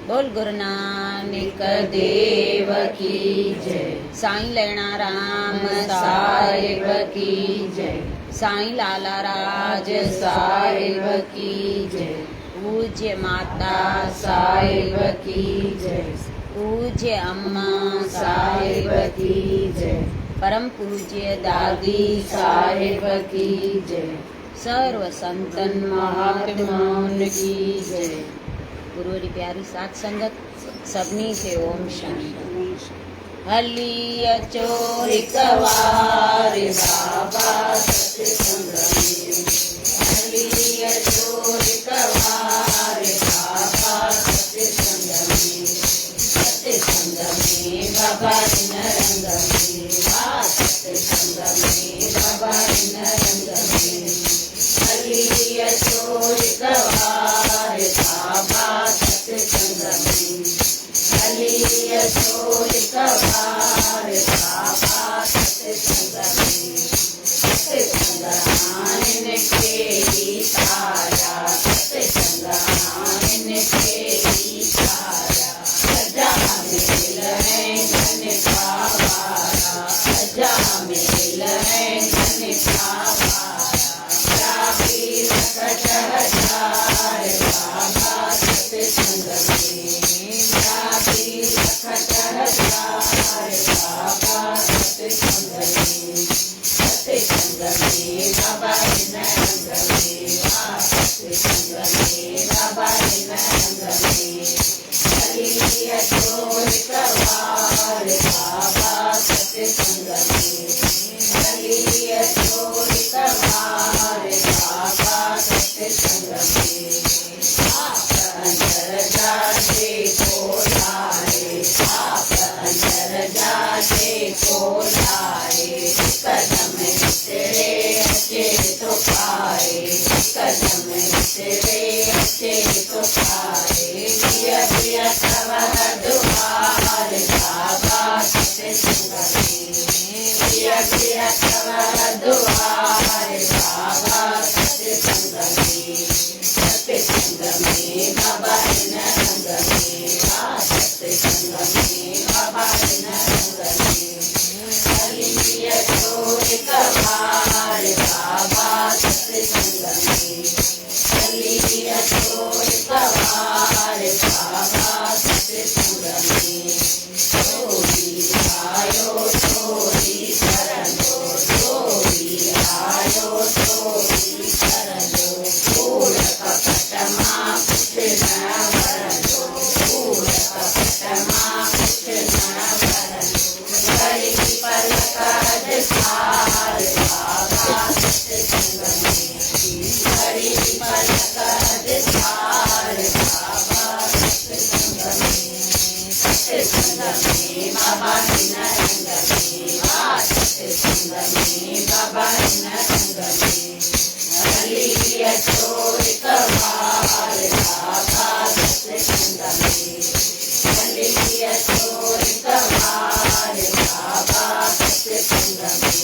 بول گرو نانڪ ديو ڪي جئي. سائين ليڻا رام صاحب ڪي جئي. سائين لالا راج صاحب ڪي جئي. پوجيه ماتا صاحب ڪي جئي. پوجيه اما صاحب ڪي جئي. پرم پوجيه دادي صاحب ڪي جئي. سرو سنتن مهاتمائن ڪي جئي. گروء جي پياري ساڌ سنگت سڀني کي اوم شانتي. هلي اچو هڪ وار بابا ستسنگ ۾. هلي اچو هڪ وار بابا ستسنگ ۾. ستسنگ ۾ بابا هن رنگ ۾. ها ستسنگ ۾ بابا هن رنگ ۾. هلي اچو هڪ وار بابا ستسنگ ۾. هلي اچو هڪ وار بابا ستسنگ ۾. ستسنگ آهن ڪيئي سارا. ستسنگ آهن ڪيئي سارا. سجا ميل ۽ ڪنڪا وارا. سجا ميل ۽ ڪنڪا وارا. چاٻي لکٽ هزار بابا ستسنگ ۾. چاٻي لکٽ هزار بابا ستسنگ ۾. ستسنگ ۾ بابا هن رنگ ۾. ها ستسنگ ۾ بابا هن رنگ ۾. هلي اچو هڪ وار بابا ستسنگ ۾. هلي اچو هڪ وار بابا ستسنگ ۾. پاپ اندر جا جيڪو لاهي. پاپ اندر جا جيڪو لاهي. هڪدم وسري اچي ٿو پائي. هڪدم وسري اچي ٿو پائي. ٻيا ٻيا اٿو دوار بابا ستسنگ ۾. ٻيا ٻيا اٿو دوار بابا ستسنگ ۾. ستسنگ ۾ بابا هن رنگ ۾. ها ستسنگ ۾ بابا هن رنگ ۾. هلي اچو هڪ وار بابا ستسنگ ۾. هلي اچو هڪ وار بابا ستسنگ ۾. سوئي آيو سوئي ترندو. سوئي آيو سوئي ترندو. ڪوڙ ڪپٽ مان ڪجهه نه ورندو. ڪوڙ ڪپٽ مان ڪجهه نه ورندو. گهڙي پلڪ اڌ سار بابا ستسنگ ۾. گهڙي پلڪ اڌ سار بابا ستسنگ ۾. ستسنگ ۾ بابا هن رنگ ۾. ها ستسنگ ۾ بابا هن رنگ ۾. هلي اچو هڪ وار بابا ستسنگ ۾. هلي اچو هڪ وار بابا ستسنگ ۾.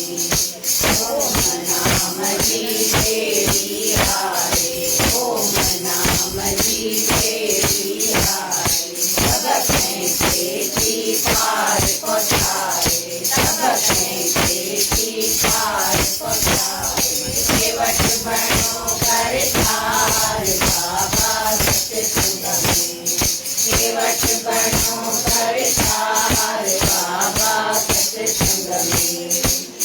اوم نام جي ٻيڙي آهي. اوم نام جي ٻيڙي آهي. سڀ ڪنهن کي ٿي پار پهچائي. سڀ ڪنهن کي ٿي پار پهچائي. ڪيوٽ بڻيو ڪرتار بابا ستسنگ ۾. ڪيوٽ بڻيو ڪرتار بابا ستسنگ ۾.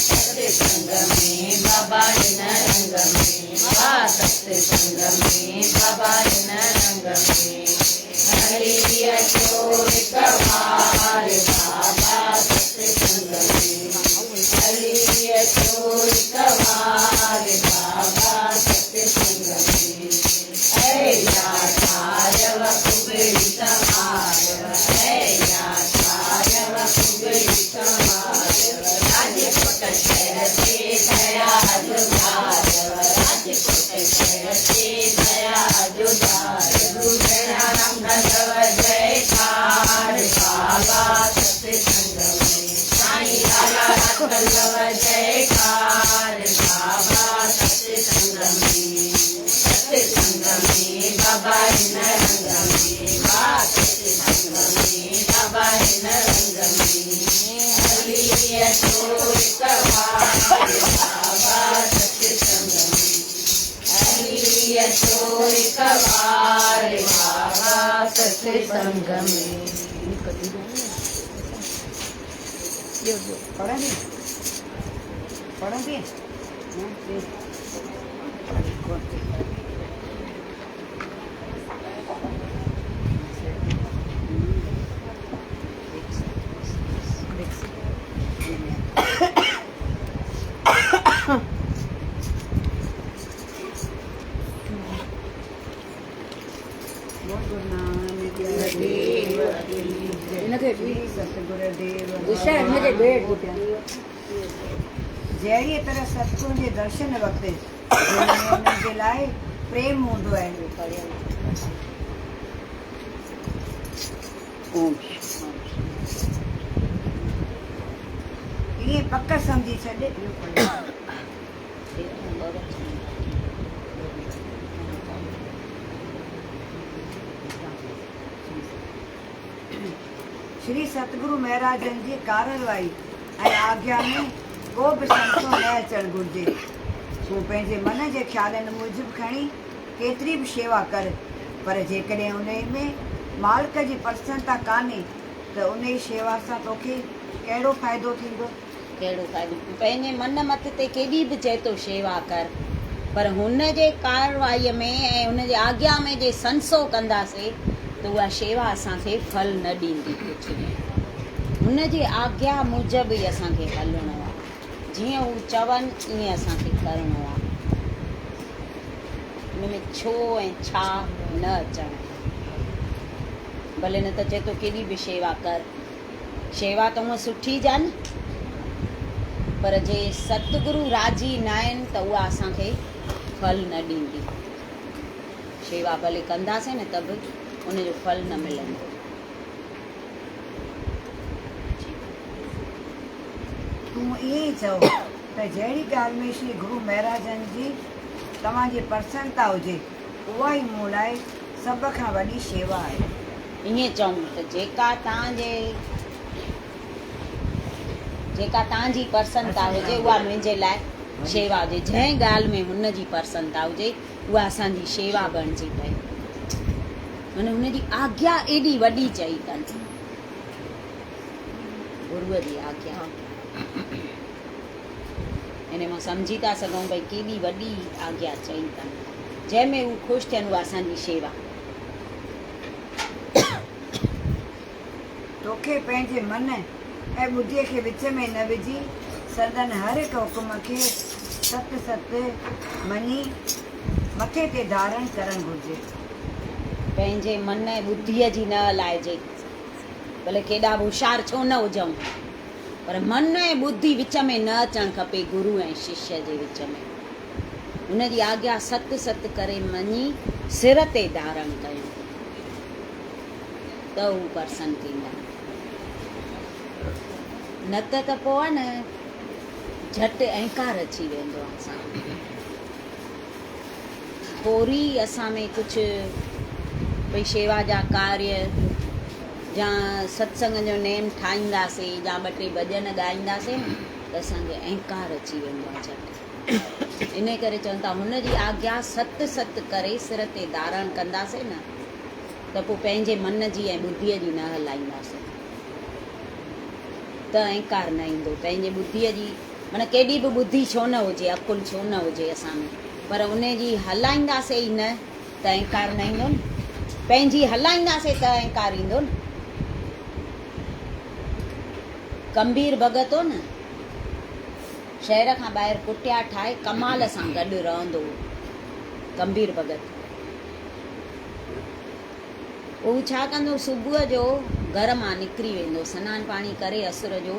ستسنگ ۾ بابا هن رنگ ۾. ها ستسنگ ۾ بابا هن رنگ ۾. هلي اچو هڪ وار بابا ستسنگ ۾. هلي اچو هڪ وار بابا ستسنگ ۾. اي يا ٺاريو ڪبڙي سنواريو. اي يا ٺاريو ڪبڙي سنواريو. راجڪوٽ شهر تي ديا جو ڌاريو. راجڪوٽ شهر تي ديا جو ڌاريو. رام جئي. بابا ستسنگ ۾. جهڙيء طرح ستگرن جي درشن وقت دل ۾ انهن جي لاء پريم هوندو آهي. ائين پڪ سمجهي ڇڏ. شري ستگرو مهراجن جي ڪارروائي ۽ آگيا ۾ ڪو به سنسو نه اچڻ گهرجي. تون پنهنجي من جي خيالن موجب کڻي ڪيتري به شيوا ڪر، پر جيڪڏهن انهي ۾ مالڪ جي پرسنتا ڪانهي ته انهي شيوا سان توکي ڪهڙو فائدو ٿيندو؟ ڪهڙو فائدو؟ پنهنجي من مت تي ڪيڏي به چئي ٿو شيوا ڪر، پر هن جي ڪارروائيء ۾ ۽ هن جي آگيا ۾ جي سنسو ڪنداسين ته اها شيوا اسان کي ڦل نه ڏيندي ڪجهه به. هن جي آگيا موجب ئي اسان کي هلڻو آهي. جيئن هو چون ائين اسان کي ڪرڻو آهي. ان ۾ ڇو ۽ ڇا نه اچڻ. ڀلي نه ته چئي ٿو ڪيڏي به شيوا ڪر. شيوا ته هونء سٺي جا نه، پر جي ستگرو راضي ناهن ته اها اسان کي ڦل نه ڏيندي. شيوا ڀلي ڪنداسين نه ته به ان جو ڦل نه ملندو. تون ائين ئي چئو ته جهڙي ڳالهه ۾ شري گرو مهراجن جي توهان جي پرسنتا هجي، اها ئي مون لاء سڀ کان وڏي شيوا آهي. ائين چئون ته جيڪا توهان جي جيڪا توهان جي پرسنتا هجي اها منهنجي لاء شيوا هجي. جنهن ڳالهه ۾ هن جي پرسنتا هجي اها اسان جي شيوا بڻجي پئي. معنيٰ هن جي آگيا ايڏي وڏي چئي اٿن. گروء جي آگيا. ان مان سمجهي ٿا سگهون ڀئي ڪيڏي وڏي آگيا چئي اٿن. جنهن ۾ هو خوش ٿين اها اسان جي شيوا. توکي پنهنجي من ۽ ٻڌيء کي وچ ۾ نه وجهي سندن هر هڪ حڪم کي ست ست مڃي مٿي تي ڌارڻ ڪرڻ گهرجي. پنهنجي من ۽ ٻڌيء جي نه هلائجي. ڀلي ڪيڏا به هوشيار ڇو نه هجون، پر من ۽ ٻڌي وچ ۾ نه اچڻ کپي گرو ۽ ششيه جي وچ ۾. هن جي آگيا ست ست ڪري مڃي سر تي ڌارڻ ڪيون ته هو پرسن ٿيندا. نه ته ته پوء آ نه جهٽ اهنڪار اچي ويندو آ اسان ۾. ٿوري اسان ۾ ڪجهه ڀئي شيوا جا ڪاريه يا ستسنگ جو نيم ٺاهينداسين يا ٻه ٽي ڀڄن ڳائينداسين نه ته اسان کي اهنڪار اچي ويندو آ جهٽ. انهيء ڪري چون ٿا هن جي آگيا ست ست ڪري سر تي ڌارڻ ڪنداسين نه ته پوء پنهنجي من جي ۽ ٻڌيء جي نه هلائينداسين ته اهنڪار نه ايندو. پنهنجي ٻڌيء جي معنيٰ ڪيڏي به ٻڌي ڇو نه هجي، عقل ڇو نه هجي اسان ۾ پر انهيء جي هلائينداسين ئي نه ته اهنڪار نه ايندو نه. پنهنجي هلائينداسين ته اهنڪار ايندو نه. ڪنبير ڀڳت هو نه. شهر کان ٻاهر ڪٽيا ٺاهي ڪمال سان گڏ رهندو هو. گنڀير ڀڳت. هو ڇا ڪندو صبح جو گهر مان نڪري ويندو سنان پاڻي ڪري اسر جو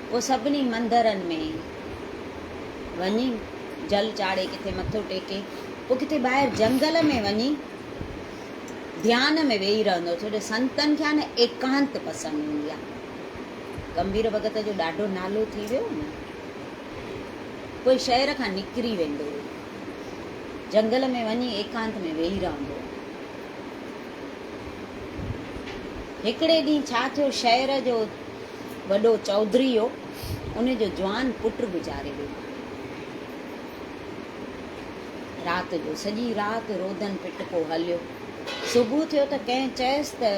پوء سڀني مندرن ۾ وڃي جل چاڙهي ڪٿي مٿو ٽيڪي پوء ڪٿي ٻاهر جنگل ۾ وڃي ڌيان ۾ ويهي رهندو ڇو جو سنتن کي آهي نه ايڪانت پسند هوندي آهي. گنڀير ڀڳت جو ڏاڍو نالو ٿي ويو نه. پوء شهر کان نڪري ويندو هو. جهنگل ۾ وڃي ايڪانت ۾ ويهي رهندو هو. هڪڙي ڏينهن ڇا ٿيو شهر جو وڏو چوڌري هو، ان جو جوان پٽ گذاري ويو. رات جو سڄي رات رودن پٽڪو هليو. صبح ٿيو ته ڪنهن چيس ته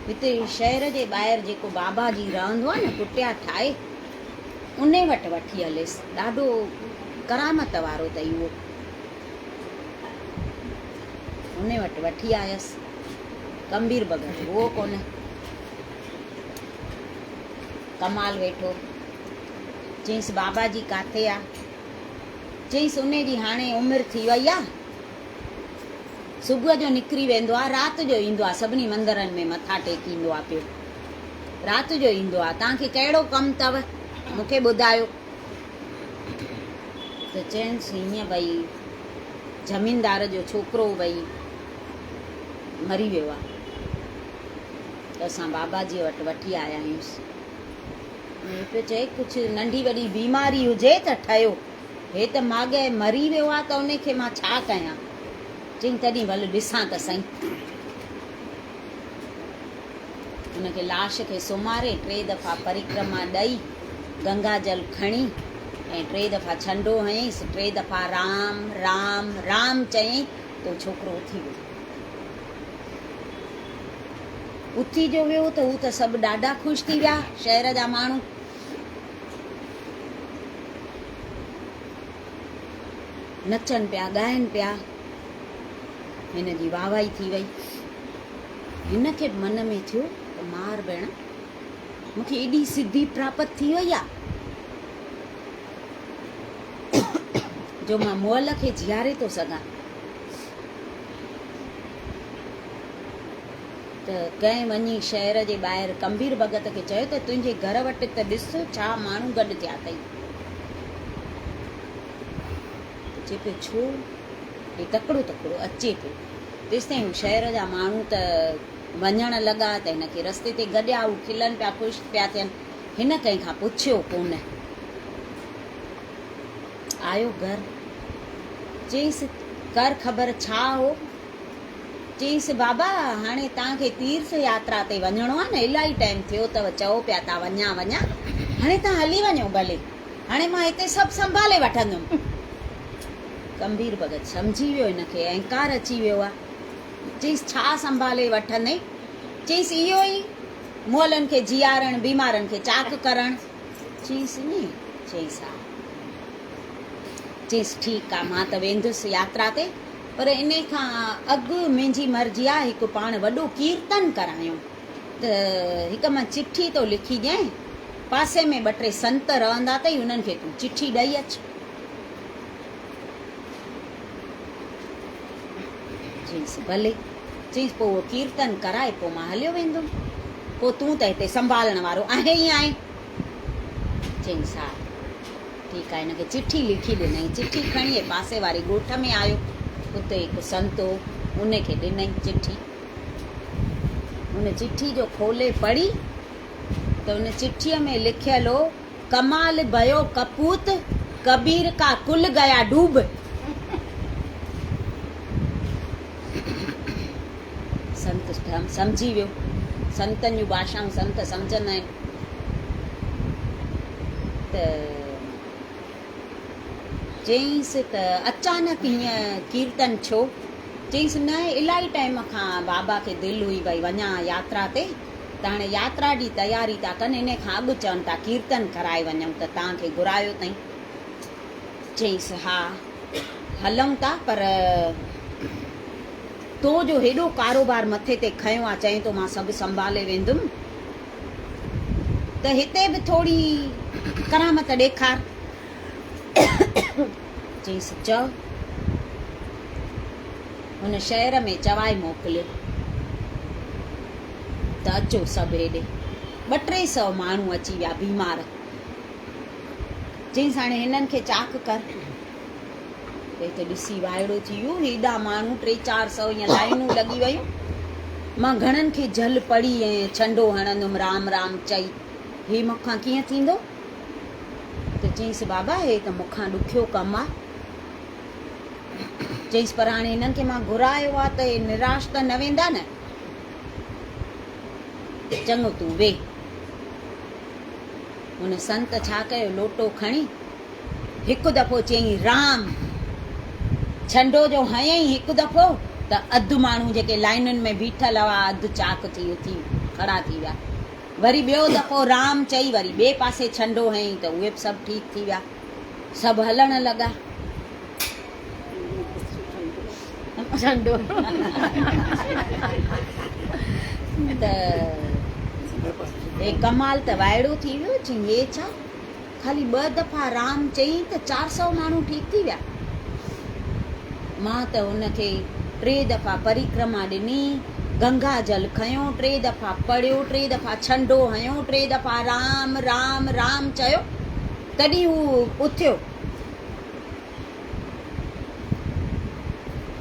هتي شهر جي ٻاهر جيڪو بابا جي رهندو آهي نه ڪٽيا ٺاهي انهي وٽ وٺي هليس ڏاڍو ڪرامت وارو اٿئي اهو. انهي وٽ وٺي آيس. ڪنبير بغير هئو ڪونه. ڪمال ويٺو. چيس بابا جي ڪاٿي آ؟ چيس انهي جي هاڻي عمر ٿي وئي آ. صبح جو نڪري ويندو آ، رات جو ايندو آ، سڀني مندرن ۾ مٿا ٽيڪيندو آ پيو. رات جو ايندو آ. توهان کي ڪهڙو ڪم اٿو؟ مون کي ٻڌايو. ته چيس هيئن ڀئي زميندار جو ڇوڪرو ڀئي مري ويو آ ته اسان بابا جي وٽ وٺي آيا آهيونس. هي پيو چئي ڪجهه ننڍي وڏي بيماري هجي ته ٺهيو، هي ته ماڳهين مري ويو آ ته ان کي مان ڇا ڪيان؟ چيائين تڏهن ڀل ڏسان ته سهين. هن کي لاش کي سمهاري ٽي دفعا پرڪرما ڏئي گنگا جل کڻي ۽ ٽي دفعا ڇنڊو هنيس، ٽي دفعا رام رام رام چيائين ته اهو ڇوڪرو اٿي ويو. اٿي جو ويو ته هو ته سڀ ڏاڍا خوش ٿي ويا، شهر جا ماڻهو. نچن پيا، ڳائن پيا. هن جي واهوائي ٿي وئي. هن کي به من ۾ ٿيو ته مار ڀيڻ، مون کي ايڏي سڌي پراپت ٿي وئي آ جو مان مئل کي جياري ٿو سگهان. ته ڪنهن وڃي شهر جي ٻاهر ڪنبير ڀڳت کي چيو ته تنهنجي گهر وٽ ته ڏس ڇا ماڻهو گڏ ٿيا اٿئي. ته چئي پيو ڇو؟ هي تڪڙو تڪڙو اچي پيو. تيستائين هو شهر جا ماڻهو ته وڃڻ لڳا ته هن کي رستي تي گڏيا. هو کلن پيا، خوش پيا ٿين. هن ڪنهن کان پڇيو ڪونه. آيو گهر. چيس، ڪر خبر ڇا هو؟ چيس، بابا هاڻي توهان کي تيرٿ ياترا تي وڃڻو آهي نه، الاهي ٽائيم ٿيو اٿو چئو پيا ٿا وڃان وڃان، هاڻي توهان هلي وڃو ڀلي، هاڻي مان هتي سڀ سنڀالي وٺندم. ڪنڀير ڀڳت سمجهي ويو هن کي اهنڪار اچي ويو آهي. چيس، ڇا سنڀالي وٺندين؟ چيس، اهو ئي مئلن کي جيارڻ، بيمارن کي چاڪ ڪرڻ. چيس، ائين؟ چيس، ها. چيس، ٺيڪ آ، مان ته ويندس ياترا تي، پر انهي کان اڳ منهنجي مرضي آ هڪ پاڻ وڏو ڪيرتن ڪرايون ته هڪ مان چٺي ٿو لکي ڏيانء، پاسي ۾ ٻه ٽي سنت رهندا اٿئي انهن کي تون چٺي ڏئي اچ. چيس ڀلي. چيس پوء اهو ڪيرتن ڪرائي پوء مان هليو ويندم. پوء تون ته هتي سنڀالڻ وارو آهين ئي آهين. چيس ها. ٺيڪ آهي. هن کي چٺي لکي ڏنائين. چٺي کڻي ۽ پاسي واري ڳوٺ ۾ آيو. اتي هڪ سنت هو، ان کي ڏنائين چٺي. هن چٺي جو کولي پڙهي ته ان چٺيء ۾ لکيل هو، ڪمال ڀيو ڪپوت، ڪبير ڪا ڪل گيا ڊوب. سنت سمجهي ويو. سنتن جون ڀاشائون سنت سمجهندا آهن. ته چيائينس ته اچانڪ هيئن ڪيرتن ڇو؟ چيائينس نه الاهي ٽائيم کان بابا کي دل هئي ڀئي وڃان ياترا تي ته هاڻي ياترا جي تياري ٿا ڪن انهي کان اڳ چون ٿا ڪيرتن ڪرائي وڃون ته توهان کي گهرايو اٿئين. چيائينس ها هلون ٿا پر تو جو هيڏو ڪاروبار مٿي تي کنيو آ چئين ٿو مان سڀ سنڀالي ويندم. ته هتي به ٿوري ڪرامت ڏيکار. چيس چؤ. هن شهر ۾ چوائي موڪليو ته اچو سڀ هيڏي. ٻه ٽي سئو ماڻهو اچي ويا بيمار. چيس هاڻي هنن کي چاڪ ڪر. ته هتي ڏسي وائڙو ٿي ويو، هيڏا ماڻهو ٽي چار سئو ائين لائينون لڳي ويون. مان گهڻن کي جهل پڙي ۽ ڇنڊو هڻندم رام رام چئي، هي مون کان ڪيئن ٿيندو؟ ته چيس بابا هي ته مون کان ڏکيو ڪم آ. چيس پر هاڻي هنن کي مان گهرايو آ ته هي نراش ته نه ويندا نه. چڱو تون ويهه. هن سنت ڇا ڪيو لوٽو کڻي هڪ دفعو چيائين رام! ڇنڊو جو هنيائين هڪ دفعو ته اڌ ماڻهو جيڪي لائينن ۾ بيٺل هئا اڌ چاڪ ٿي اٿي کڙا ٿي ويا. وري ٻيو دفعو رام چئي وري ٻئي پاسي ڇنڊو هنيائين ته اهي به سڀ ٺيڪ ٿي ويا. سڀ هلڻ لڳا. ته هي ڪمال ته وائڙو ٿي ويو، چيائين هي ڇا؟ خالي ٻه دفعا رام چيائين ته 400 ماڻهو ٺيڪ ٿي ويا. مان ته هن کي ٽي دفعا پريڪرما ڏني، گنگا جل کنيو، ٽي دفعا پڙهيو، ٽي دفعا ڇنڊو هنيو، ٽي دفعا رام رام رام چيو، تڏهن هو اٿيو.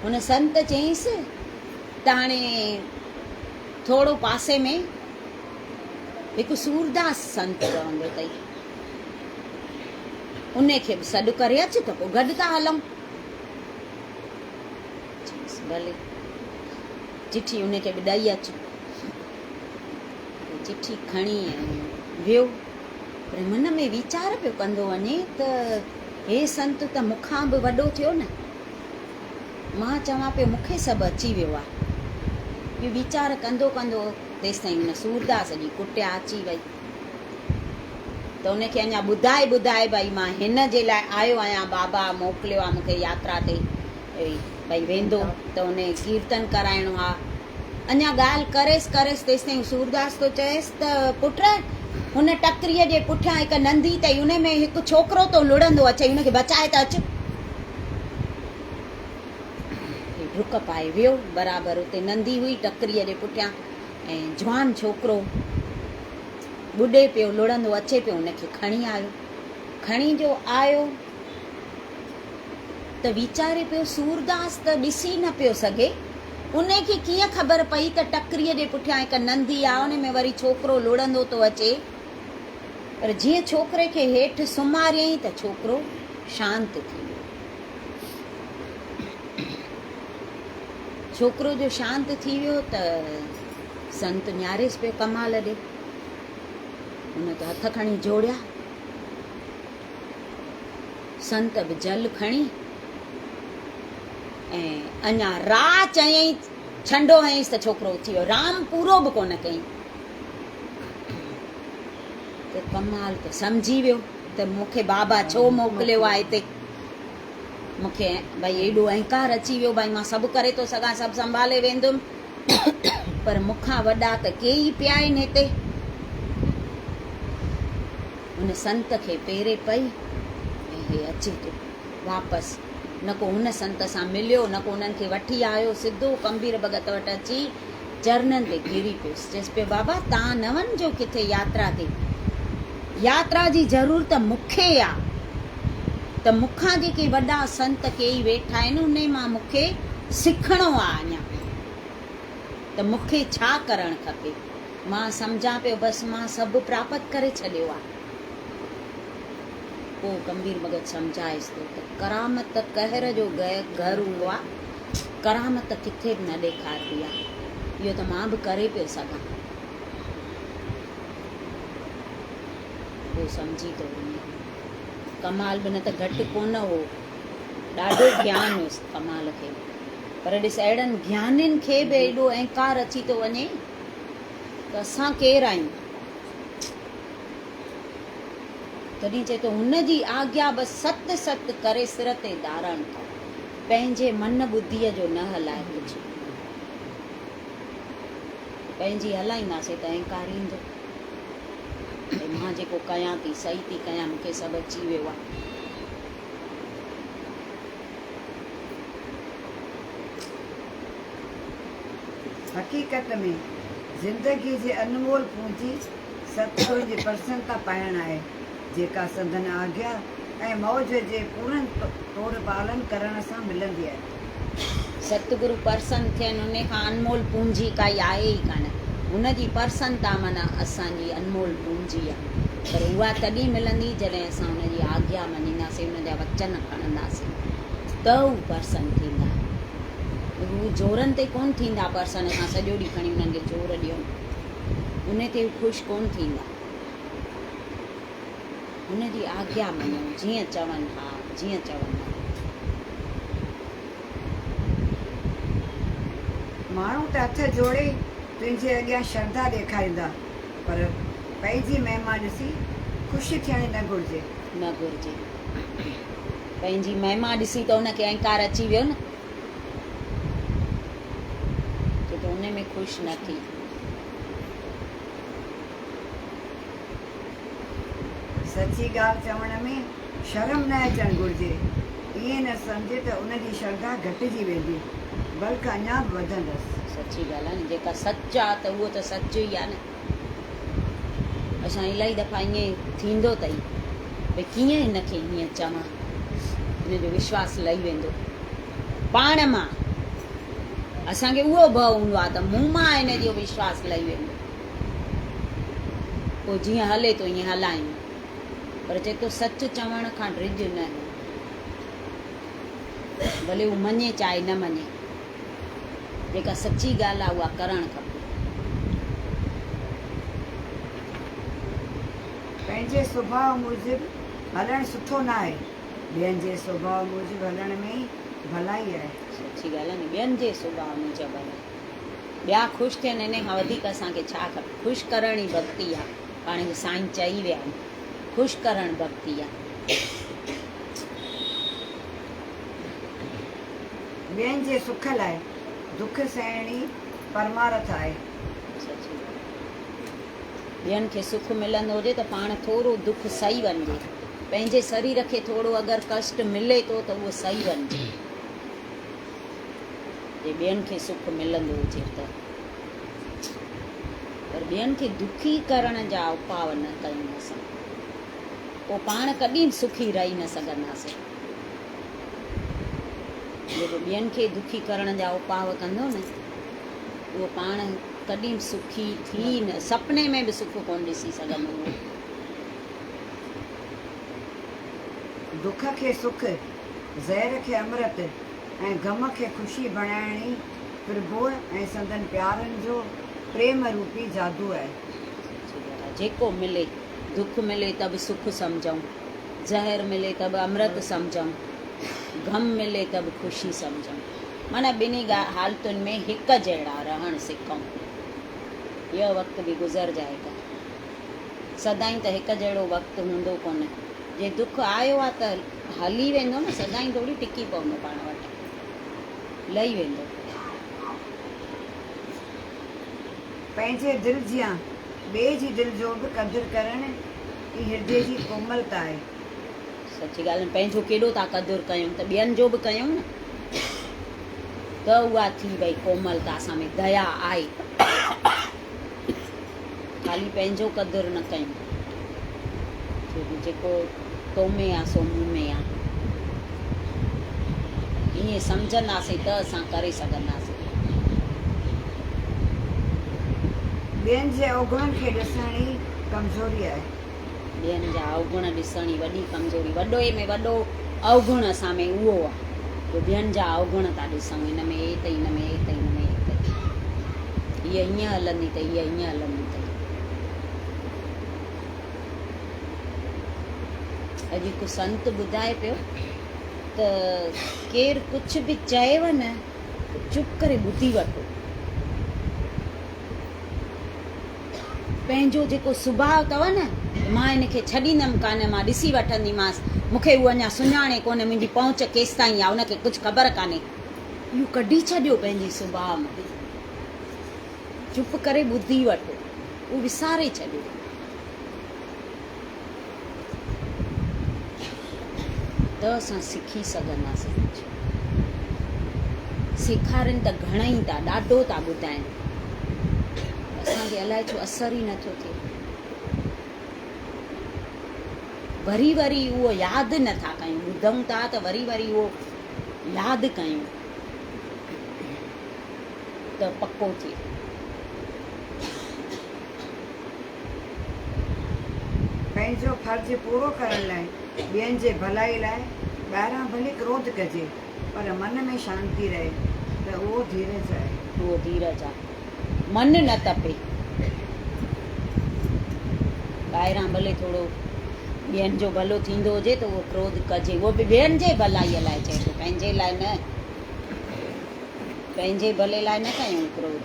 هن سنت چيائينس ته هاڻي ٿورو پاسي ۾ هڪ سورداس سنت رهندو اٿئي، ان کي به سڏ ڪري اچ ته پوء گڏ ٿا هلون. چيس ڀلي، چٺي ان کي به ڏئي اچ. چٺي کڻي ويو، پر من ۾ ويچار پيو ڪندو وڃي ته هي سنت ته مون کان به وڏو ٿيو نه. مان چوان پيو مون کي سڀ اچي ويو آهي. اهو ويچار ڪندو ڪندو تيستائين هن سورداس جي ڪٽيا اچي وئي ته ان کي اڃا ٻڌائي ٻڌائي ڀائي مان هن جي لاء آيو آهيان بابا موڪليو آهي مون کي ياترا تي ڀائي ويندو ته ان ڪيرتن ڪرائڻو آهي. اڃا ڳالهه ڪريس ڪريس تيستائين سورداس ٿو چئيس ته پٽ هن ٽڪريء جي پٺيان هڪ نندي اٿئي ان ۾ هڪ ڇوڪرو ٿو لڙندو اچئي ان کي بچائي ته اچ. هي ڊڪ پائي ويو. برابر اتي نندي هئي ٽڪريء جي پٺيان ۽ جوان ڇوڪرو ٻڏي پيو لڙندو اچي پيو ان کي کڻي آيو. کڻي جو آيو ته ويچاري پيو سورداس ته ڏسي نه پيو سگهي. ان کي ڪيئن خبر پئي ته ٽڪريء جي پٺيان هڪ نندي آ، ان ۾ وري ڇوڪرو لڙندو ٿو اچي. پر جيئن ڇوڪري کي هيٺ سمهاريائين ته ڇوڪرو شانت ٿي ويو. ڇوڪرو جو شانت ٿي ويو ته سنت نهاريس پيو ڪمال ڏي. هن ته هٿ کڻي جوڙيا. سنت به جل کڻي ۽ اڃا را چيائين، ڇنڊو هنيس ته ڇوڪرو اٿي ويو. رام پورو به ڪونه ڪيائين ته ڪمال ته سمجهي ويو ته مون کي بابا ڇو موڪليو آهي هتي. مون کي ڀئي ايڏو اهنڪار اچي ويو، ڀئي مان سڀ ڪري ٿو سگهان، سڀ سنڀالي ويندم، پر مون کان وڏا ته ڪيئي پيا آهن هتي. هن سنت کي پيري پئي ۽ هي اچي ٿو واپس. نه ڪو هن سنت سان مليو، نه ڪو انهن کي وٺي آيو، سڌو ڪنبير ڀڳت وٽ اچي چرنن تي ڪري پيس. چيس پيو، بابا تان نه وڃجو ڪٿي ياترا تي. ياترا جي ضرورت مون کي آ ته مون کان جيڪي وڏا سنت ڪيئي ويٺا آهن، انهي مان مون کي سکڻو آ اڃا ته مون کي ڇا ڪرڻ کپي. مان سمجهان پيو بس مان سڀ پراپت ڪري ڇڏيو آ. پوء گنڀير ڀڳت سمجهائيس ٿو ته ڪرامت قهر جو گهر هوندو آ، ڪرامت ڪٿي به نه ڏيکاربي آ. اهو ته مان به ڪري پيو سگهان. پوء سمجهي ٿو وڃي. ڪمال به نه ته گهٽ ڪونه هو. ڏاڍو گيان هيس ڪمال کي به. پر ڏس اهڙن گيانين کي به ايڏو اهنڪار اچي ٿو وڃي ته اسان ڪير آهيون؟ تڏهن چئي ٿو هن جي آگيا به ست ست ڪري سر تي ڌارڻ ڪر، پنهنجي من ٻڌيء جو نه هلائي ڪجهه. پنهنجي هلائينداسين ته اهنڪار ايندو. ڀئي مان جيڪو ڪيان ٿي صحيح ٿي ڪيان، مون کي سڀ اچي ويو آهي. حقيقت ۾ زندگيء جي انمول پونجي ستگرن جي پرسنتا پائڻ آهي، جيڪا سندن آگيا ۽ موج جي پورن طور پالن ڪرڻ سان ملندي آهي. ستگرو پرسن ٿين انهي کان انمول پونجي ڪائي آهي ئي ڪانه. هن جي پرسنتا معنيٰ اسان جي انمول پونجي آهي. پر اها تڏهن ملندي جڏهن اسان هن جي آگيا مڃينداسين، هن جا وچن کڻنداسين ته هو پرسن ٿيندا. هو زورن تي ڪونه ٿيندا پرسن، اسان سڄو ڏينهن کڻي انهن کي زور ڏيون. ان تي هو خوش ڪونه ٿيندا. هن جي آگيا مڃو، جيئن چون ها، جيئن چون نه. ماڻهو ته هٿ جوڙي تنهنجي اڳيان شرڌا ڏيکاريندا، پر پنهنجي مهما ڏسي خوش ٿيڻ نه گهرجي. نه گهرجي. پنهنجي مهما ڏسي ته ان کي اهنڪار اچي ويو نه، چي ٿو ان ۾ خوش نه ٿي. سچي ڳالهه چوڻ ۾ شرم نه اچڻ گهرجي. ائين نه سمجهه ته ان جي شرڌا گهٽجي ويندي، بلڪ اڃا به وڌندس. سچي ڳالهه آهي نه، جيڪا سچ آ ته اهو ته سچ ئي آ نه. اسان الاهي دفعا ائين ٿيندو اٿئي ڀئي ڪيئن هن کي هيئن چوان، هن جو وشواس لهي ويندو پاڻ مان. اسان کي اهو ڀؤ هوندو آ ته مون مان هن جو وشواس لهي ويندو، پوء جيئن هلي ٿو ائين هلايون. پر چئي ٿو سچ چوڻ کان ڊڄ نه، ڀلي هو مڃي چاهي نه مڃي، جيڪا سچي ڳالهه آهي اها ڪرڻ کپي. پنهنجي سڀاء موجب هلڻ سٺو ناهي، ٻين جي سڀاء موجب هلڻ ۾ ئي ڀلائي آهي. سچي ڳالهه آهي نه، ٻين جي سڀاء موجب هلڻ، ٻيا خوش ٿين انهي کان وڌيڪ اسان کي ڇا کپي، خوش ڪرڻ ئي ڀڳتي آهي. پاڻ کي سائين چئي ويا آهن، خوش ڪرڻ ڀڳتي آ. ٻين جي سک لاء دک سهڻ ئي پرمارٿ آهي. ٻين کي سک ملندو هجي ته پاڻ ٿورو دک سهي وڃجي. پنهنجي سرير کي ٿورو اگر ڪشٽ ملي ٿو ته اهو سهي وڃجي. جي ٻين کي سک ملندو هجي ته. پر ٻين کي دکي ڪرڻ جا اپاء نه ڪيون اسان. پوء پاڻ ڪڏهن به سکي رهي نه سگهنداسين. جيڪو ٻين کي دکي ڪرڻ جا اپاء ڪندو نه، اهو پاڻ ڪڏهن به سکي ٿي نه، سپني ۾ به سک ڪونه ڏسي سگهندو اهو. دک کي سک، زهر کي امرت ۽ غم کي خوشي بڻائڻ ئي پرڀوء ۽ سندن پيارن جو پريم روپي جادو آهي. سچي ڳالهه آهي. جيڪو ملي، دک ملي ته به سک سمجهون، زهر ملي ته به امرت سمجهون، غم ملي ته به خوشي سمجهون. معنيٰ ٻنهي حالتن ۾ هڪ جهڙا رهڻ سکون. يه وقت به گذر جائيگا. سدائين ته هڪ جهڙو وقت هوندو ڪونه. جي دک آيو آ ته هلي ويندو نه، سدائين ٿوري ٽڪي پوندو پاڻ وٽ. لهي ويندو. پنهنجي دل جيان ٻئي جي دل جو به قدر ڪرڻ ئي هردي جي ڪوملتا آهي. سچي ڳالهه نه پنهنجو ڪيڏو ٿا قدر ڪيون ته ٻين جو به ڪيون نه ته اها ٿي وئي ڪوملتا اسان ۾ ديا آئي خالي پنهنجو قدر نه ڪيون ڇو جو جيڪو تو ۾ آ سو مون ۾ آ ائين سمجهنداسين ته اسان ڪري سگهنداسين. ٻين جي اوگڻن کي ڏسڻ ئي ڪمزوري آهي. ٻين جا اوگڻ ڏسڻ ئي وڏي ڪمزوري. وڏي ۾ وڏو اوگڻ اسان ۾ اهو آ جو ٻين جا اوگڻ ٿا ڏسون، هن ۾ هي اٿئي، هن ۾ هي اٿئي، هن ۾ هي اٿئي. هيء هيئن هلندي اٿئي، هيء هيئن هلندي اٿئي. اڄ هڪ سنت ٻڌائي پيو ته ڪير ڪجهه به چئيو نه ته چپ ڪري ٻڌي وٺو. پنهنجو جيڪو سڀاء اٿو نه ته مان هن کي ڇڏيندم ڪانه، مان ڏسي وٺنديمانس، مون کي هو اڃا سڃاڻي ڪونه، منهنجي پهچ ڪيستائين آهي، ان کي ڪجهه خبر ڪانهي. اهو ڪڍي ڇڏيو پنهنجي سڀاء مان. چپ ڪري ٻڌي وٺو، اهو وساري ڇڏيو. ته اسان سکي سگهنداسين ڪجهه. سيکارين ته گهڻئي ٿا، ڏاڍو ٿا ٻڌائين. اسان کي الائي ڇو اثر ئي نٿو ٿئي. وري وري اهو ياد نٿا ڪيون. ٻڌون ٿا ته وري وري اهو ياد ڪيون ته پڪو ٿئي. پنهنجو فرض پورو ڪرڻ لاء ٻين جي ڀلائي لاء ٻاهران ڀلي ڪروڌ ڪجي پر من ۾ شانتي رهي ته اهو ڌيرج آهي. اهو ڌيرج آهي. من نه تپي. ٻاهران ڀلي ٿورو ٻين جو ڀلو ٿيندو هجي ته اهو ڪروڌ ڪجي. اهو به ٻين جي ڀلائيء لاء چئي ٿو، پنهنجي لاء نه. پنهنجي ڀلي لاء نه ڪيون ڪروڌ،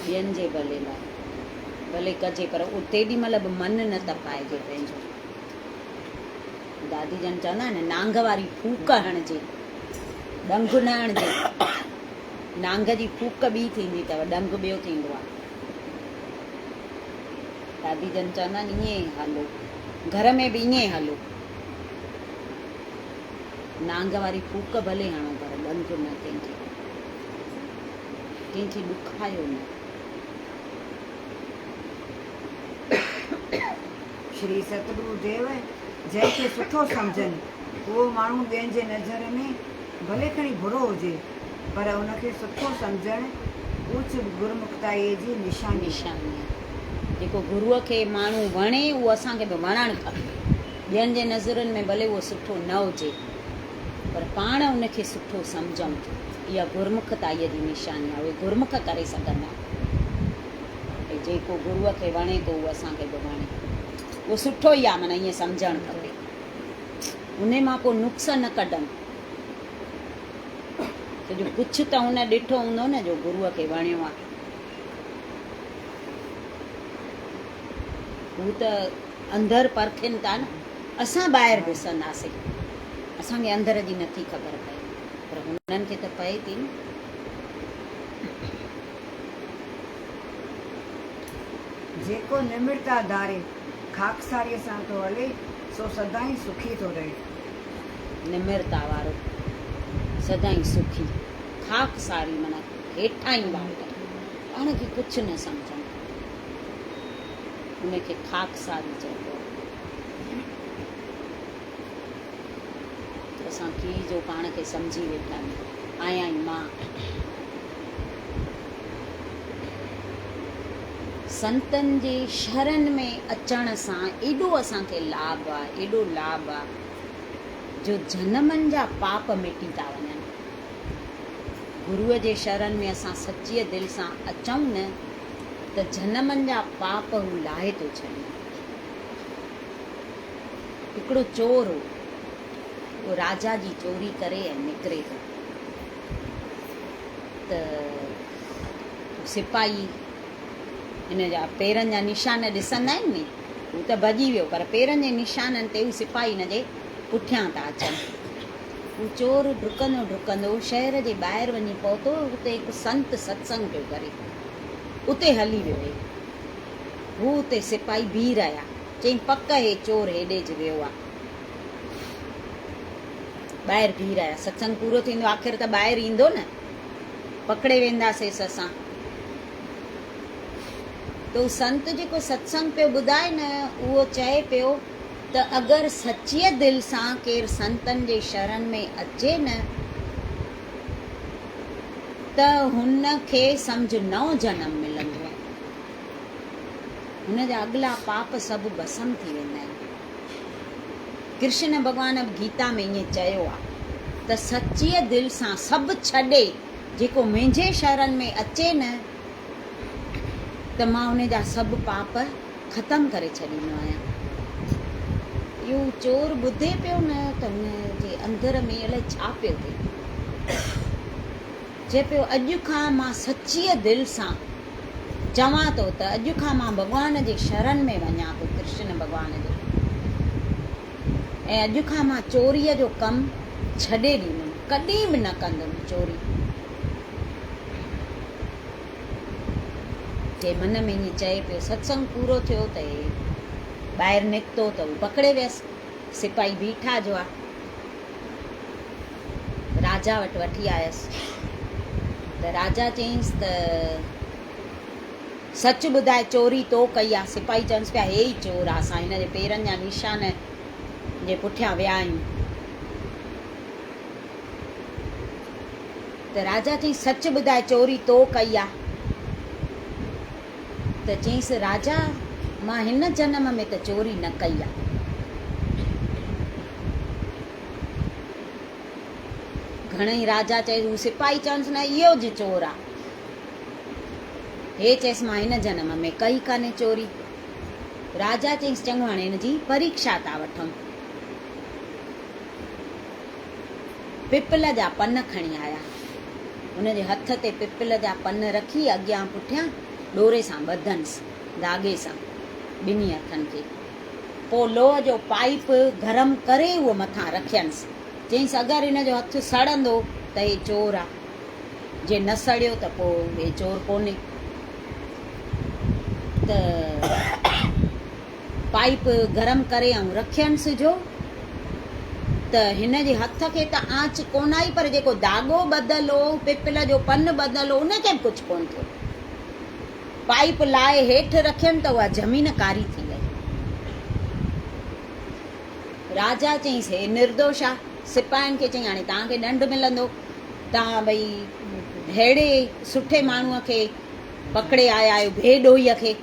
ٻين جي ڀلي لاء ڀلي ڪجي پر تيڏي مهل به من نه تپائجي پنهنجو. دادي جن چوندا آهن نانگ واري ڦوڪ هڻجي، ڏنگ نه هڻجي. نانگ جي ڦوڪ ٻي ٿيندي اٿو، ڏنگ ٻيو ٿيندو آهي. دادي جن چوندا آهن ائين هلو، گهر ۾ به ائين هلو. نانگ واري ڦوڪ ڀلي هڻو پر ڏنگ نه ڪنهن کي، ڪنهن کي ڏکايو نه. شري ستگرو ديو جنهن کي سٺو سمجهن، اهو ماڻهو ٻين جي نظر ۾ ڀلي کڻي برو هجي، پر ان کي سٺو سمجهڻ اوچ گرمکتائيء جي نشاني آهي. جيڪو گروء کي ماڻهو وڻي، اهو اسان کي به وڻڻ کپي. ٻين جي نظرن ۾ ڀلي اهو سٺو نه هجي، پر پاڻ ان کي سٺو سمجهون، اها گرمکتائيء جي نشاني آهي. اهي گرمک ڪري سگهندا. ڀئي جيڪو گروء کي وڻي ٿو، اهو اسان کي به وڻي. اهو سٺو ئي آهي، معنيٰ ائين سمجهڻ کپي. انهي مان ڪو نقص نه ڪڍن. ڇو جو ڪجهه ته هن ڏٺو هوندو نه جو گروء کي وڻيو آهي. هو ته اندر پرکين ٿا نه، اسان ٻاهر ڏسنداسين. اسان کي اندر جي نٿي خبر پئي، پر هنن کي ته پئي ٿي نه. جيڪو نمرتا ڌاري خاڪساريء سان ٿو هلي، سو سدائين سکي ٿو رهي. نمرتا وارو سدائين سکي. خاڪساري معنيٰ هيٺاهين واٽ، پاڻ کي ڪجهه نه سمجهڻ، ان کي خاڪساري چئبو آهي. اسان ڪي جو پاڻ کي سمجهي ويٺا آهيون، آهيان ئي مان. سنتن جي شرن ۾ اچڻ سان ايڏو اسان کي لاڀ آ، ايڏو لاڀ آ جو جنمن جا پاپ مٽي ٿا وڃن. گروء جي شرن ۾ اسان سچيء دل سان اچون نه ته جنمن جا پاپ هو لاهي ٿو ڇڏي. هڪڙو چور هو، اهو راجا جي چوري ڪري ۽ نڪري ٿو ته سپاهي هن جا پيرن جا نشان ڏسندا آهن ني، هو ته ڀڄي ويو پر پيرن جي نشانن تي هو سپاهي هن جي پٺيان ٿا اچن. هو چور ڊڪندو ڊڪندو شهر جي ٻاهر وڃي پهتو، اتي هڪ سنت ستسنگ پيو ڪري، اتي هلي ويو. هي هو اتي سپاهي بيهي رهيا، چيائين پڪ هي چور هيڏي ج ويو آ. ٻاهر بيهي رهيا، ستسنگ پورو ٿيندو آخر ته ٻاهر ايندو نه، پڪڙي وينداسيس اسان. ته هو سنت جيڪو ستسنگ پيو ٻڌائي نه، اهو چئي پيو ته اگر سچيء دل سان ڪير سنتن جي شرن ۾ اچي نه ته هن کي سمجهه نئون جنم ملندو آهي. هن جا اڳلا پاپ سڀ ڀسم ٿي ويندا آهن. ڪرشن ڀڳوان به گيتا ۾ ائين چيو آهي ته سچيء دل سان سڀ ڇڏي جيڪو منهنجي شرن ۾ اچي نه ته مان ان جا سڀ پاپ ختم ڪري ڇڏيندو آهيان. اهو چور ٻڌي پيو نه ته هن جي اندر ۾ الائي ڇا پيو ٿئي. چئي پيو اڄ کان مان سچيء دل سان چوان ٿو ته اڄ کان مان ڀڳوان جي شرن ۾ وڃان ٿو، ڪرشن ڀڳوان جي، ۽ اڄ کان مان چوريء جو ڪم ڇڏي ڏيندم، ڪڏهن به نه ڪندم چوري. چئي من ۾ ائين چئي پيو. ستسنگ پورو ٿيو ته هي ٻاهر نڪتو ته هو پڪڙي ويس. سپاهي بيٺا جو آ. راجا وٽ وٺي آيس ته راجا چيائينس ته سچ ٻڌاء چوري تو ڪئي آ؟ سپاهي چونس پيا هي ئي چور آ، اسان هن جي پيرن جا نشان جي پٺيان ويا آهيون. ته راجا چيائينس سچ ٻڌاء چوري تو ڪئي آ؟ ته چيائينس راجا مان هن جنم ۾ ته چوري نه ڪئي آ. گهڻئي راجا چيس، هو سپاهي چونس نه اهو جي چور آ. هي چيس مان هن جنم ۾ ڪئي ڪانهي چوري. راجا چيس چڱو هاڻي هن جي پريکشا ٿا وٺون. پپل جا پن کڻي آيا. هن جي هٿ تي پپل جا پن رکي اڳيان پٺيان ڏوري سان ٻڌنس، ڌاڳي سان، ٻنهي هٿن کي. پوء لوهه جو پائيپ گرم ڪري اهو مٿان رکينس. چيائينس اگر هن جو هٿ سڙندو ته هي چور آ، جي نه سڙيو ته پوء هي چور ڪونهي. ته پائيپ گرم ڪري ۽ رکينس جو ته هن جي هٿ کي ته آنچ ڪونه آئي پر جيڪو ڌاڳو ٻڌل هو، پپل جو پن ٻڌل هو، ان کي به ڪجهه ڪونه ٿيو. پائيپ لاهي هيٺ رکيم ته اها زمين ڪاري ٿي وئي. راجا چيائينس، هي نردوش آ. سپاهين کي چيائين، هاڻي توهان کي ڏنڊ ملندو. توهان ڀئي ههڙي سٺي ماڻهوء کي پڪڙي آيا آهيو، بي ڏوهيء کي.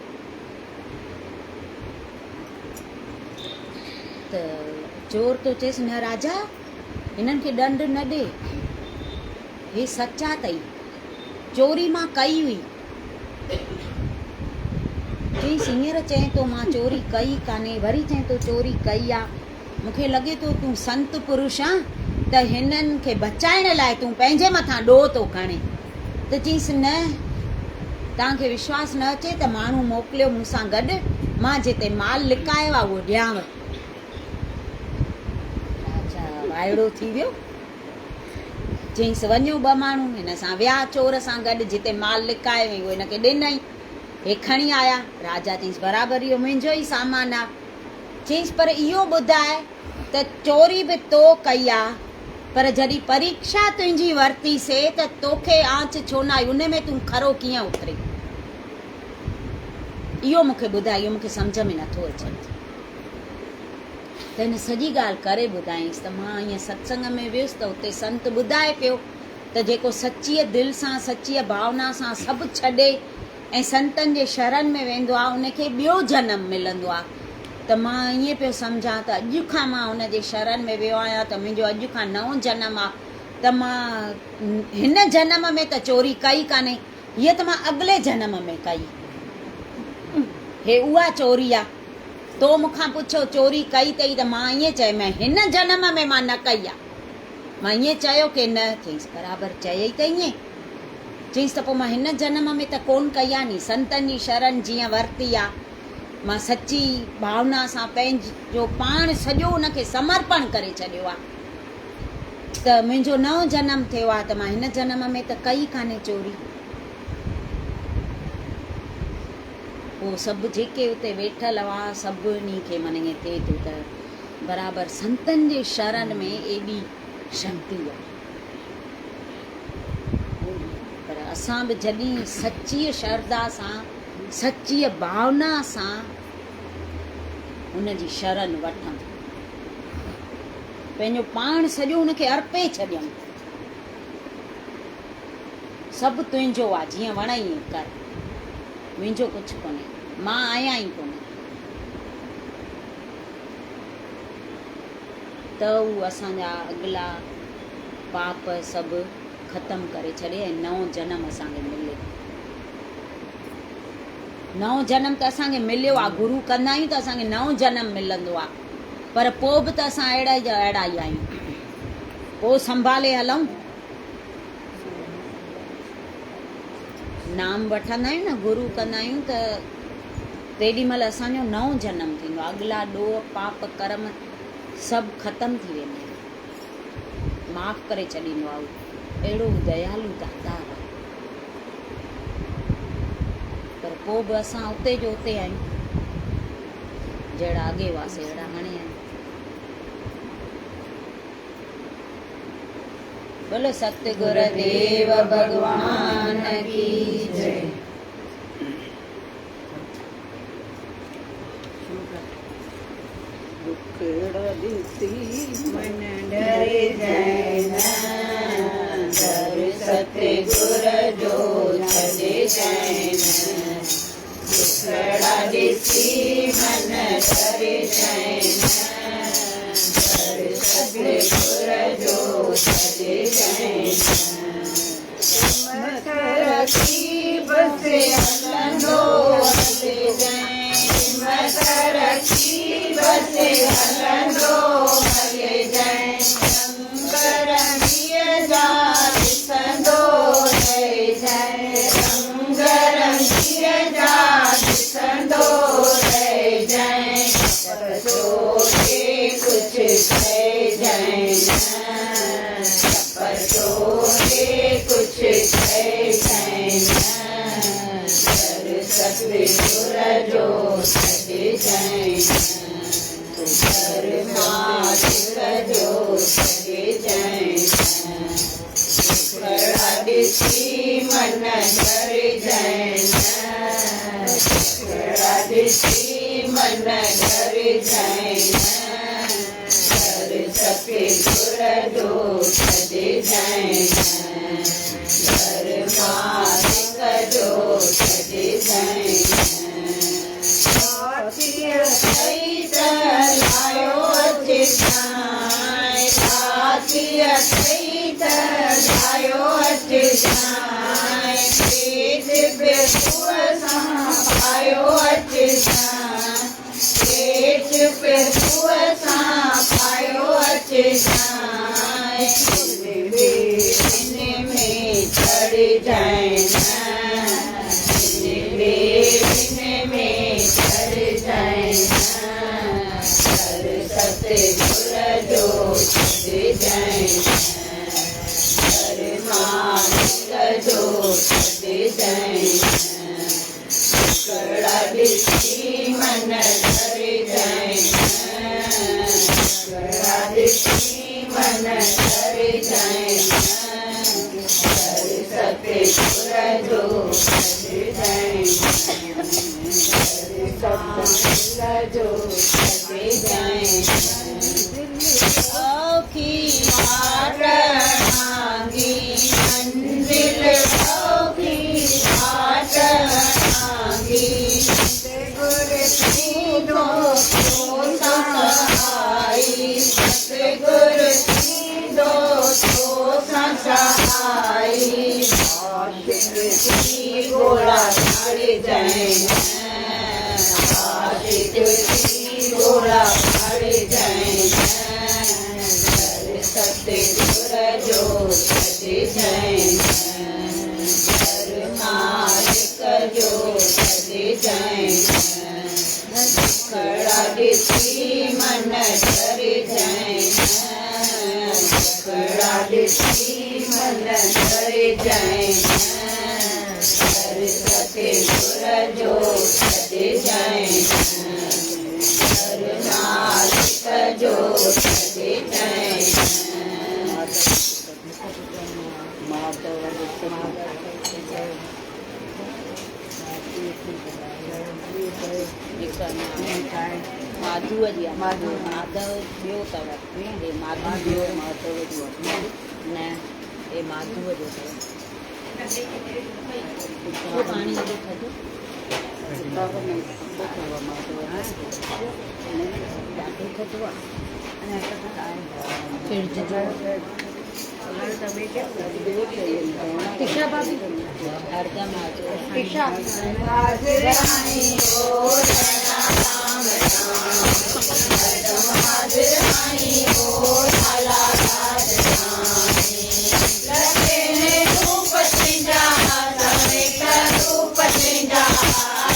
ته چور ٿو چئيس، نه راجا، هنن کي ڏنڊ نه ڏي. هي سچا اٿئي. چوري مان ڪئي هئي. چيائينس، هينئر چئين ٿو مان چوري ڪئي ڪانهي، وري چئين ٿو چوري ڪئي آ. مون کي لڳي ٿو تون سنت پرش آن ته هنن کي بچائڻ لاء تون پنهنجي مٿان ڏوهه ٿو کڻين. ته چيائينس، نه، توهان کي وشواس نه اچي ته ماڻهو موڪليو مون سان گڏ، مان جتي مال لڪايو آ اهو ڏيانو. راجا وائڙو ٿي ويو. چيائينس، وڃو ٻه ماڻهو هن سان ويا، چور سان گڏ جتي مال لڪايو هئائين اهو هن کي ڏنائين. هي کڻي آيا. راجا چيائينس، برابر اهو منهنجو ئي سامان آ. چيائينس، پر اهو ٻڌاء ته چوري به تو ڪئي آ، پر جڏهن پريکشا تنهنجي ورتي سي ته توکي آنچ ڇو نه آئي، ان ۾ تون کرو ڪيئن اترين؟ اهو مون کي ٻڌاء، اهو مون کي سمجهه ۾ نٿو اچي. ته هن سڄي ڳالهه ڪري ٻڌايائينس ته مان ائين ستسنگ ۾ ويس ته اتي سنت ٻڌائي پيو ته جيڪو سچيء دل سان سچيء ڀاونا سان سڀ ڇڏي ۽ سنتن جي شرن ۾ ويندو آهي ان کي ٻيو جنم ملندو آهي ته مان ائين پيو سمجهان ته اڄ کان مان ان جي شرن ۾ ويو آهيان ته منهنجو اڄ کان نئون جنم آهي ته مان هن جنم ۾ ته چوري ڪئي ڪانهي هيء ته مان اڳلي جنم ۾ ڪئي هي اها چوري آهي. تو مون کان پڇيو چوري ڪئي اٿئي ته مان ائين چيم هن جنم ۾ مان نه ڪئي آ. مان ائين چيو ڪي نه؟ چيائينس برابر چيئي ته ائين. چيائينس ته پوء مان هن جنم ۾ ته ڪونه ڪئي آ ني سنتن جي شرن جيئن ورتي آ. مان سچي ڀاونا سان پنهنجو پاڻ سڄو ان کي سمرپڻ ڪري ڇڏيو آ ته منهنجو نئون جنم ٿيو آ ته مان هن جنم ۾ ته ڪئي ڪانهي چوري. پوء سڀ جيڪي اتي ويٺل هئا، سڀني کي من ائين ٿئي ٿو ته برابر سنتن جي شرن ۾ ايڏي شڪتي آهي. پر اسان به جڏهن سچيء شرڌا سان، سچيء ڀاونا سان هن جي شرن وٺون، پنهنجو پاڻ سڄو هن کي ارپي ڇڏيون. سڀ تنهنجو آ، جيئن وڻئي ائين ڪر. منهنجو ڪجهه ڪونهي. مان آهيان ئي ڪونه. ته هو اسان جا اڳلا پاپ سڀ ختم ڪري ڇڏي ۽ نئون جنم اسان کي ملي. نئون جنم ته اسان کي مليو آ، گرو ڪندا آهيون ته اسان کي نئون جنم ملندو آ، پر پوء به ته اسان اهڙا جا اهڙا ئي آهيون. پوء سنڀالي هلون. نام وٺندا آهيون نه گرو ڪندا آهيون ته تيڏي مهل اسان جو نئون جنم ٿيندو آهي اڳلا ڏوهه پاپ ڪرم سڀ ختم ٿي ويندا آهن معاف ڪري ڇڏيندو آهي اهڙو ديالو داتار آهي پر پوء به اسان اتي جو اتي آهيون جهڙا اڳي هئاسي اهڙا هاڻي آهيون. بولو ستگر ديو ڀڳوان ڪي جي. ڏکڙا ڏسي من ڊري جئين در ستگر جو ڇڏي جئين ڏکڙا ڏسي من ڊري جئين در ستگر جو ڇڏي جئين همت رکي بس هلندو هلجئين. رکي بس هلندو هلجانء. رنگ رنگيء جا ڏسندو رهجانء. رنگ رنگيء جا ڏسندو رهجانء. پر سوچي ڪجهه چئجانء نه. پر سوچي ڪجهه چئجانء نه. در ستگر جو ڇڏجانء نه. تون در مالڪ جو ڇڏجانء نه. ڏکڙا ڏسي من ڊرجانء نه. ڏکڙا ڏسي من ڊرجانء نه. در ستگر جو ڇڏجانء نه. در مالڪ جو ڇڏجانء نه. لاٿي اٿئي ته لاهيو اچجانء. لاٿي اٿئي ته لاهيو اچجانء. پيٽ پرڀوء سان پايو اچجانء. پيٽ پرڀوء سان پايو اچجانء. ٻن ۾ چڙهجانء نه. ٻن ۾ چڙهجانء نه. در ستگر جو ڇڏجانء نه. در مالڪ جو ڇڏجانء نه. ڏکڙا ڏسي من ڊرجانء نه. ڏکڙا ڏسي من ڊرجانء نه. در ستگر جو ڇڏجانء نه. در مالڪ جو ڇڏجانء نه. اوکي واٽ مانگي منزل اوکي واٽ مانگي. ستگر ٿيندو تو سان سهائي. ستگر ٿيندو تو سان سهائي. عاشق ٿي ڳوڙها ڳاڙجانء نه. عاشق ٿي ڳوڙها ڳاڙجانء نه. در ستگر جو ڇڏجانء نه. در مالڪ جو ڇڏجانء نه. ڏکڙا ڏسي من ڊرجانء نه. ڏکڙا ڏسي من ڊرجانء نه. در ستگر جو ڇڏجانء نه. در مالڪ جو ڇڏجانء نه. ماڌوء جي آهي. ماڌو ٻيو اٿو. هي ماڌو ٻيو ماڌو جو آهي. نه هي ماڌوء جو اٿو. پاڻي ايڏو ٿڌو. ڏاڍو ٿڌو آهي. فرج جو تشا ڀاڀي هردم حاضر. تشا حاضر آهين او ليلا رام رام. هردم حاضر آهين او لالا راج سائين. لکين روپ تنهنجا سوين روپ تنهنجا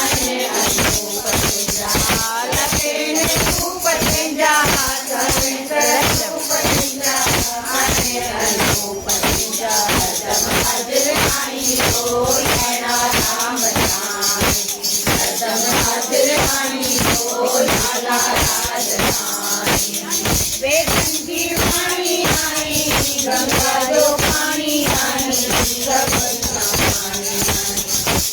آهن انوپ تنهنجا. لکين روپ تنهنجا سوين روپ تنهنجا آهن انوپ تنهنجا. هردم حاضر آهين او ليلا رام سائين. هردم حاضر آهين او لالا راج سائين. ويدن جي واڻي آهين گنگا جو پاڻي آهين سڀ ساماڻي آهين.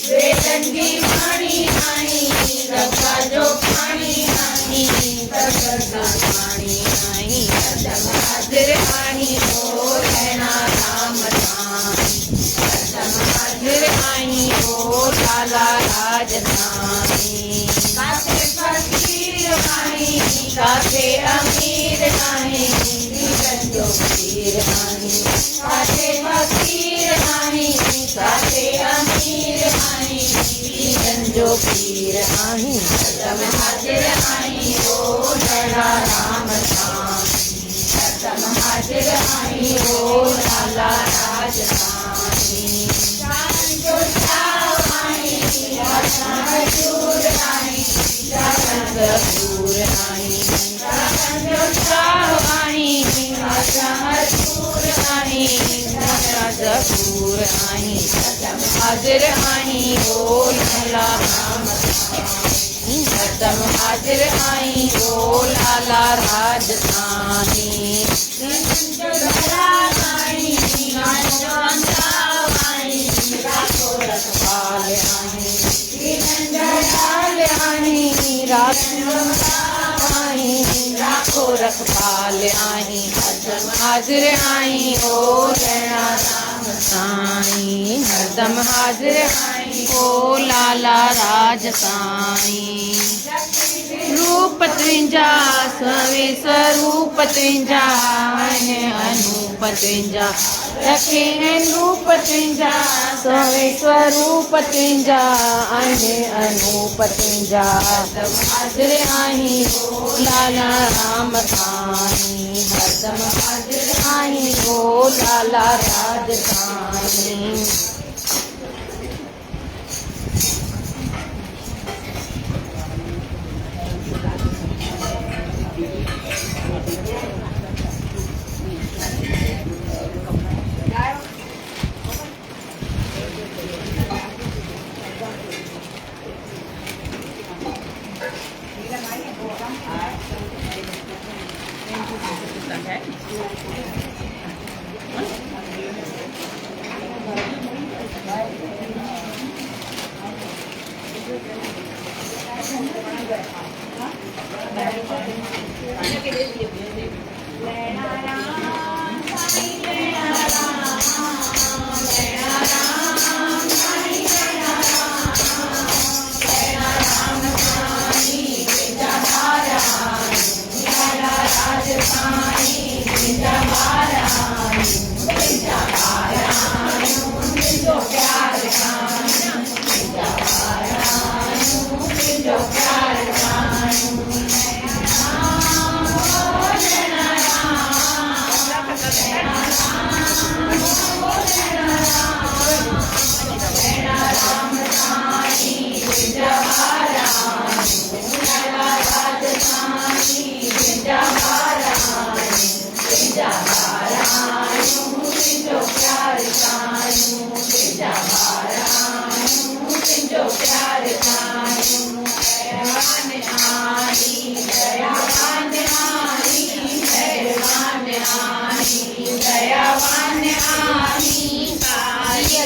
ويدن جي واڻي آهين گنگا جو پاڻي آهين سڀ ساماڻي آهين. هردم حاضر آهين او ليلا رام سائين. هردم حاضر آهين او لالا راج سائين. ڪاٿي فقير آهين ڪاٿي امير آهين پيرن جو پير آهين. ڪاٿي فقير آهين ڪاٿي امير آهين پيرن جو پير آهين. هردم حاضر آهين او ليلا رام سائين. هردم حاضر آهين او لالا راج سائين. شاهن جو شاهه آهين، اسان حضور آهين، شاهن غفور آهين. شاهن جو شاهه آهين، اسان حضور آهين، شاهن غفور آهين. هردم حاضر آهين او لالا رام سائين. هردم حاضر آهين او لالا راج سائين. حاضر آهين او ليلا رام سائين. هردم حاضر آهين او لالا راج سائين. روپ تنهنجا سوين سروپ تنهنجا آهن انوپ تنهنجا. لکين روپ تنهنجا سوين سوروپ تنهنجا آهن انوپ تنهنجا. هردم حاضر آهين او لالا رام سائين. هردم حاضر آهين او لالا راج سائين.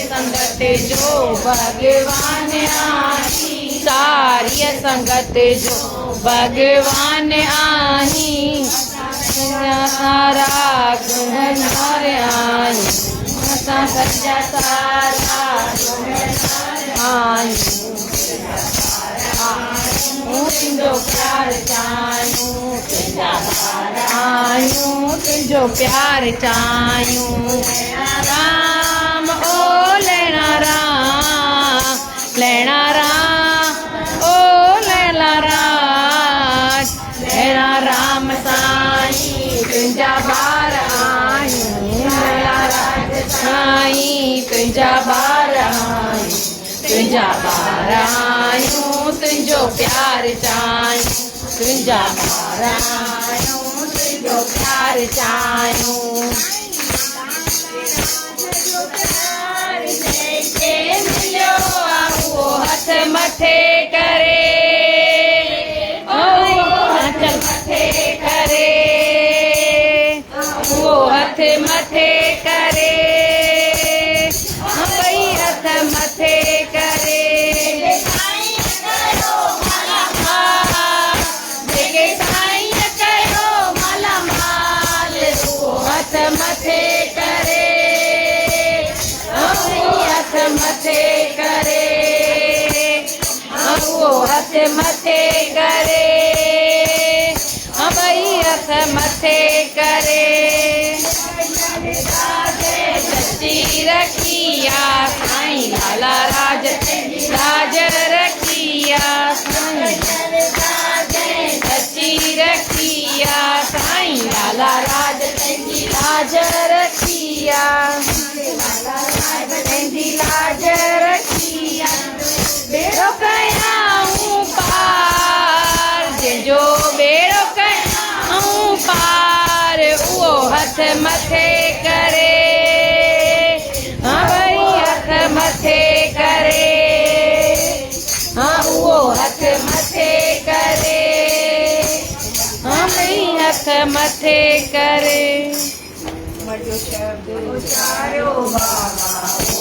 سنگت جو ڀڳوان آهين، ساريءَ سنگت جو ڀڳوان آهين. تنهنجا سارا گنهگار آهيون، اسان سڄا سارا گنهگار آهيون. تنهنجو پيار چاهيون، تنهنجا ٻار آهيون، تنهنجو پيار چاهيون. رام او ليڻا رام، ليڻا رام او ليلا راج، ليڻا رام سائين تنهنجا ٻار آهيون. ليلا راج سائين تنهنجا ٻار آهيون، تنهنجا ٻار آهيون، تنهنجو پيار چاهيون، تنهنجا ٻار آهيون، تنهنجو پيار چاهيون. مليو آ اهو هٿ مٿي ڪري، اهو هٿ مٿي ڪري، اهو هٿ مٿي ڪري، ٻئي هٿ مٿي ڪري. جيڪي سائين ڪيو مالا مال، اهو هٿ مٿي ڪري، اهو هٿ مٿي ڪري، اهو هٿ مٿي ڪري، ٻئي هٿ مٿي ڪري. سچي رکي آ سائين لالا راج، لاج رکي هٿ مٿي ڪري، ها ڀئي هٿ مٿي ڪري، ها اهو هٿ مٿي ڪري، ها ڀئي هٿ مٿي ڪري. عمر جو شبد اچاريو بابا.